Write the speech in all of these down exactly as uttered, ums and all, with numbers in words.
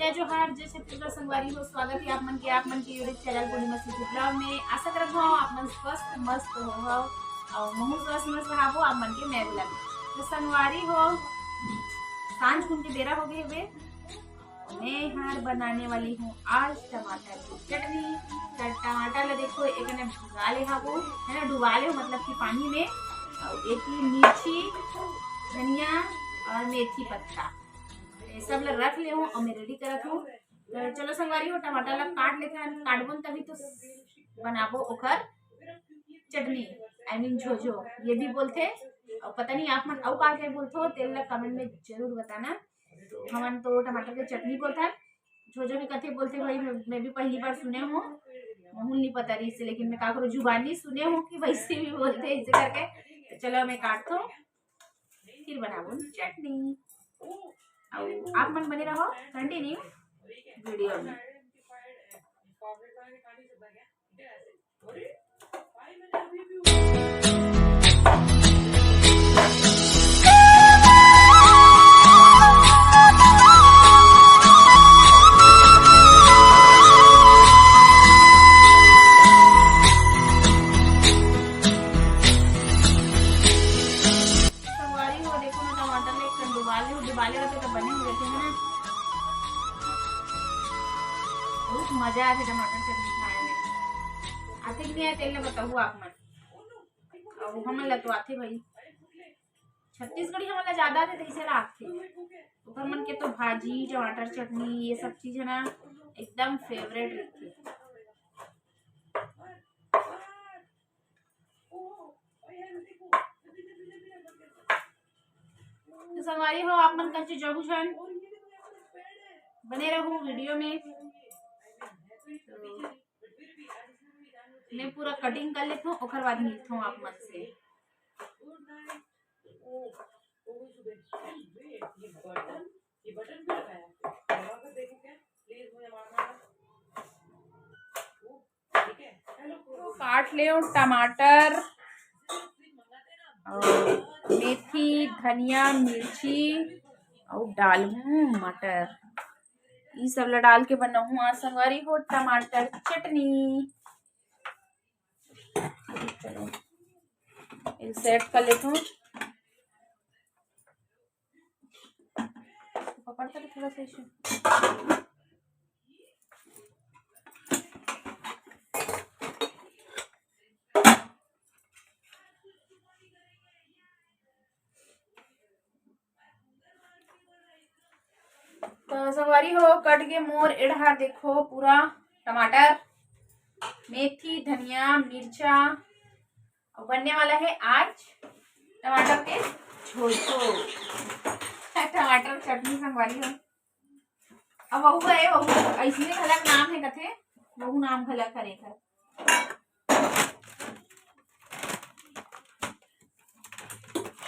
जय जोहार, जय छत्तीसगढ़ संगवारी हो, स्वागत है आप मन के, आप मन के YouTube चैनल पूर्णिमा सिटी ब्लॉग में। आशा करत हूँ आप मन स्वस्थ मस्त हो, हो और महू स्वस्थ मस्त रहो आप मन के मैं बुला। तो संगवारी हो, सांझ कुन के बेरा हो गए हवे। मैं हर बनाने वाली हूँ आज टमाटर की चटनी। तो टमाटर ला देखो, एक ने भिगा ले हबो, है ना, डुबा ले हो, मतलब कि पानी में। और एक ही मिर्ची, धनिया और मेथी पत्ता, ये सब ला रख ले हूँ और मैं रेडी करत हूँ। तो चलो संगवारी हो, टमाटर ला काट लेते हैं, काटबो न तभी तो बनाबो ओकर चटनी, आई मीन झोझो ये भी बोलते। और पता नहीं आप मन अउ का के बोलते हो, तेल ला कमेंट में जरूर बताना। हमन तो टमाटर के चटनी बोलते हैं, झोझो भी कथे बोलते भाई, मैं, मैं भी पहली बार सुने हूँ, महू ल नहीं पता रही से, लेकिन मैं काकरो जुबानी सुने हूँ कि वैसे भी बोलते हैं इसे करके। तो चलो मैं काटता हूँ, फिर बनाबो चटनी। अउ आप मन बने रहो कंटिन्यू वीडियो में। संगवारी हो, देखो ना, टमाटर ले एक ठन डुबा ले, डुबा ले रहते तो बने हुए थे, है ना? बहुत मजा आथे टमाटर चटनी खाए में। आथे कि नहीं आथे, तेला बताहू आप मन। अब हमन ला तो आथे भाई, छत्तीसगढ़ी हमन ला ज्यादा आथे, तैसे ला आथे। ओकर मन के तो भाजी, टमाटर चटनी, ये सब चीज है ना, एकदम फेवरेट रहथे। तो संगवारी हो, आप मन कंचे जहू झन बने रहू वीडियो में। तो मैं पूरा कटिंग कर लेता हूँ, ओकर बाद मिलता हूँ आप मन से। तो काट ले टमाटर और मेथी, धनिया, मिर्ची और डालहूँ मटर। ई सब ला डाल के बनाहूँ आज संगवारी हो टमाटर चटनी। चलो, इसे सेट कर लेता हूँ। पकड़ कर थोड़ा सा इसे। तो संगवारी हो, कट के मोर एड़हार देखो, पूरा टमाटर, मेथी, धनिया, मिर्चा, और बनने वाला है आज टमाटर के झोझो, टमाटर चटनी संगवारी हो। अब वहू है, वहू ऐसने घलक नाम है कथे, वहू नाम घलक हरे कर।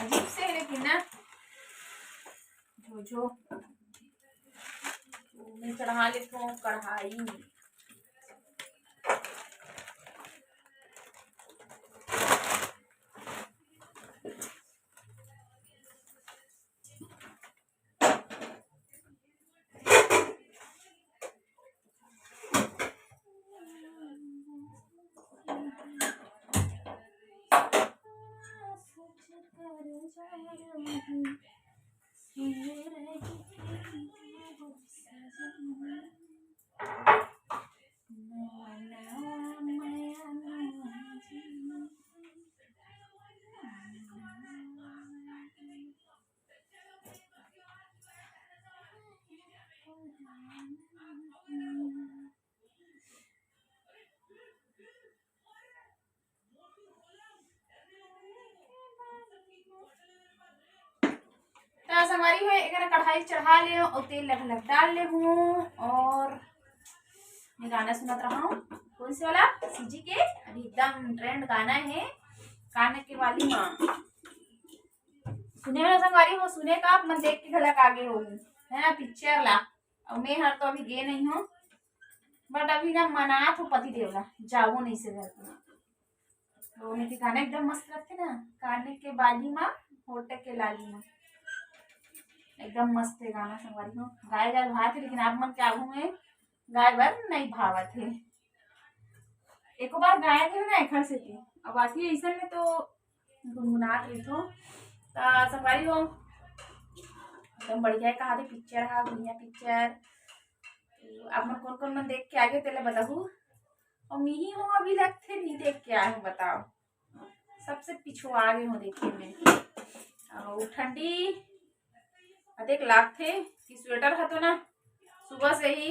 अजीब से है लेकिन ना, झोझो। मैं चढ़ा लेती हूँ कढ़ाई। तो संगवारी हो, एकरा कढ़ाई चढ़ा ले और तेल लग लग डाल ले हूँ और मैं गाना सुनत रहा हूँ। कौन से वाला? सीजी के अभी एकदम ट्रेंड गाना है, कान के बाली माँ। सुने हो संगवारी हो, सुने का आप मन देख के घलक आगे होगी, है ना, पिक्चर ला। और मैं हर तो अभी गे नहीं हूँ, बट अभी ना मनात हो पति देव ला, जाओ नहीं से घर को। तो मैं गाना एकदम मस्त लगते ना, कान के बाली माँ, होठ के लाली माँ। एकदम मस्त हे गाना संगवारी हो, गाए बर भात हे, लेकिन आप मन के आगू में गाए बर नहीं भावत हे। एको बार गाए थे ना एखर सेती, अब बाकी ऐसन में तो गुनगुनात रहिथो। त संगवारी हो, एकदम बढ़िया हे, कहा थे पिक्चर हा, बढ़िया पिक्चर। आप मन कौन कौन मन देख के आगे तेला बताहू। और मिही हो अभी लगथे नहीं देख के आए हो, बताओ, सबसे पिछुआ गे हो देखे में। और ठंडी अतेक लागथे कि स्वेटर ह तो ना सुबह से ही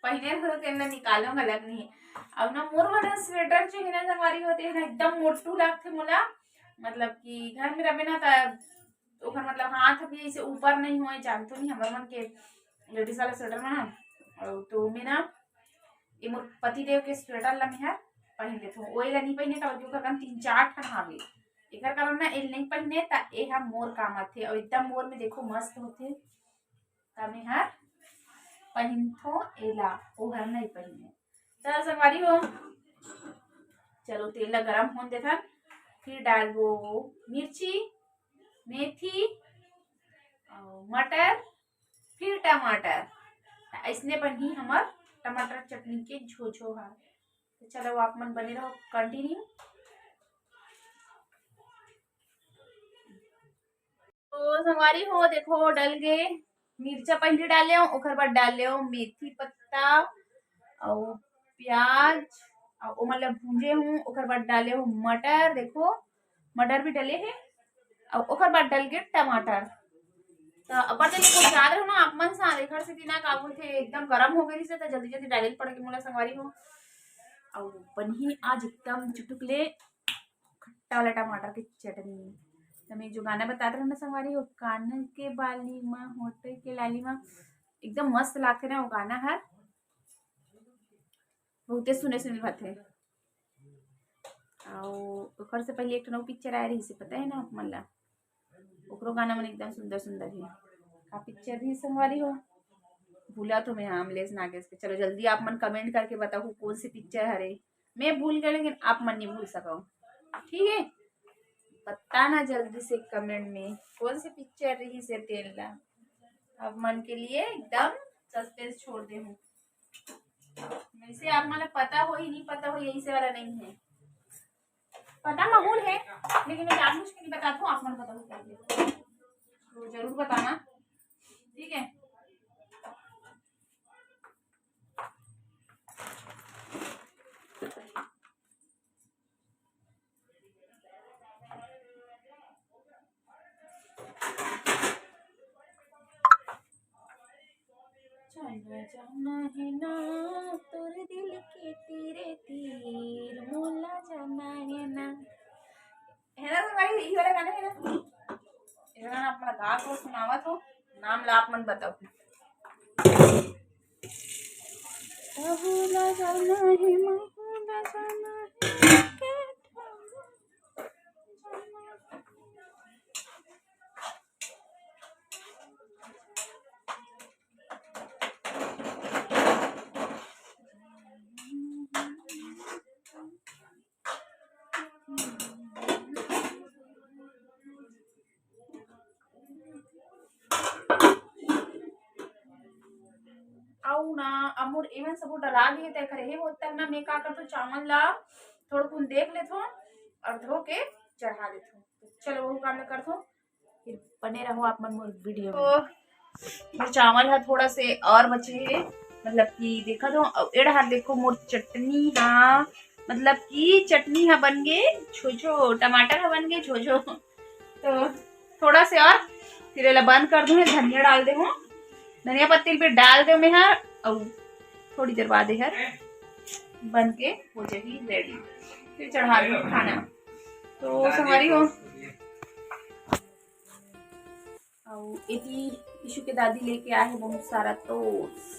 पहिने रहो, तेन ला निकालो घलक नहीं। अब ना मोर वाला स्वेटर जो है ना संगवारी हो, तेन एकदम मोटू लागथे मोला, मतलब कि घर में रहे ना त ओकर मतलब हाथ भी ऐसे ऊपर नहीं होए, जानतो नहीं हमर मन के लेडीज वाला स्वेटर में ना, और तो में ना ये मोर पति देव के स्वेटर ला मैं हर पहिन लेथों, ओए ला नहीं पहिने काबर कि ओकर कन तीन चार ठन हावे, एकर कारण ना एल नहीं पहिने त ए हा मोर काम आथे। और एकदम मोर में देखो मस्त होथे, त मैं हर पहिनथों एला, ओहर नहीं पहिने। त संगवारी हो, चलो तेल ला गरम होन देथन, फिर डालबो मिर्ची, मेथी, अउ मटर, फिर टमाटर। त अइसने बनही हमर टमाटर चटनी के झोझो हा। तो चलो आप मन बने रहो, कंटिन्यू। तो संगवारी हो देखो डल गे, मिर्चा पहले डाले हो, ओकर बाद डाले हो मेथी पत्ता अउ प्याज, अउ ओमन ला भूंजे हूँ, ओकर बाद डाले हो मटर, देखो मटर भी डले हे, अउ ओकर बाद डल गे टमाटर। त अब्बड़ जल्दी कुछ डाले हो ना आप मन सा, एकर सेती ना का बोलथे एकदम गरम हो गई से, त जल्दी जल्दी डाले ल पड़ गे मोला संगवारी हो। अउ बनही आज एकदम चुटुकले खट्टा वाला टमाटर के चटनी। त मैं जो गाना बतात रहे ना संगवारी हो, कान के बाली मा, होठ के लाली मा, एकदम मस्त लागथे ना वो गाना हर, बहुते सुने सुने भाथे। अउ ओकर से पहले एक ठन अउ पिक्चर आए रहिस हे, पता है ना आप मन ला, ओकरो गाना मन एकदम सुंदर सुंदर हे। का पिक्चर रहिस संगवारी हो, भूला तो मैं, हाँ, अमलेश नागेश के। चलो जल्दी आप मन कमेंट करके बताओ कौन से पिक्चर हरे, मैं भूल गए लेकिन आप मन नहीं भूल सको, ठीक है? बताना जल्दी से कमेंट में कौन से पिक्चर रहिस हे तेन ला, आप मन के लिए एकदम सस्पेंस छोड़ दे हूँ। वैसे आप मन ला पता हो ही नहीं पता हो, यही से वाला नहीं है, पता माहौल है, लेकिन मैं जानबूझ के नहीं बताता हूँ, आप मन पता हो करके। तो जरूर बताना, ठीक है? चला जाना है ना तोर दिल के तीरे तीर, मोला जाना है ना। है ना तुम्हारी यही वाला गाना है ना? ये गाना आप मन गा के सुनावत हो, नाम ला आप मन बताओ। महूला जाना है, महूला जाना है, के ठाम जाना है। अउ ना, अब मोर एमन सबो डला गे, तेखर हे होत तक ना मैं का करथों, चावल ला थोड़कुन देख लेथों अउ धो के चढ़ा देथों। तो चलो, वो काम मैं करथों, फिर बने रहो आप मन मोर वीडियो में। तो मोर चावल हा थोड़ा से और बचे हे, मतलब कि देखा दो, अउ ए डहार देखो मोर चटनी हा, मतलब कि चटनी हा बन गे झोझो, टमाटर हा बन गे झोझो। तो थोड़ा से और फिर एला बंद कर दूँ, धनिया डाल दे हूँ, धनिया पत्ती फिर डाल दे मैं हा, अउ थोड़ी देर बाद एहर बन के हो जाही रेडी, फिर चढ़ा दूँ खाना। तो संगवारी हो, अउ एती ईशु के दादी लेके आए हे बहुत सारा तोस।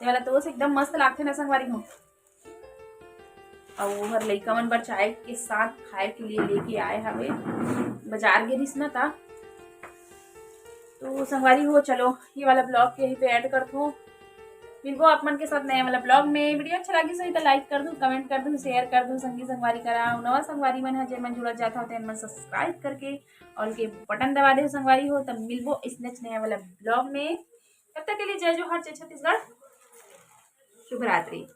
ये वाला तोस एकदम मस्त लागथे ना संगवारी हो। अउ ओहर लइका मन बर चाय के साथ खाए के लिए लेके आए हवे, बाजार गे रिहिस ना ता। तो संगवारी हो, चलो ये वाला ब्लॉग के यहीं पे एंड करथों। मिलबो आप मन के साथ नया वाला ब्लॉग में। वीडियो अच्छा लगिस होही त लाइक कर दू, कमेंट कर दू, शेयर कर दू संगी संगवारी करा। अउ नवा संगवारी मन ह जेन मन जुड़त जात हो तेन मन सब्सक्राइब करके ऑल के बटन दबा दे संगवारी हो। त मिलबो इसने नया वाला ब्लॉग में, तब तक के लिए जय जोहार, जय छत्तीसगढ़, शुभ रात्रि।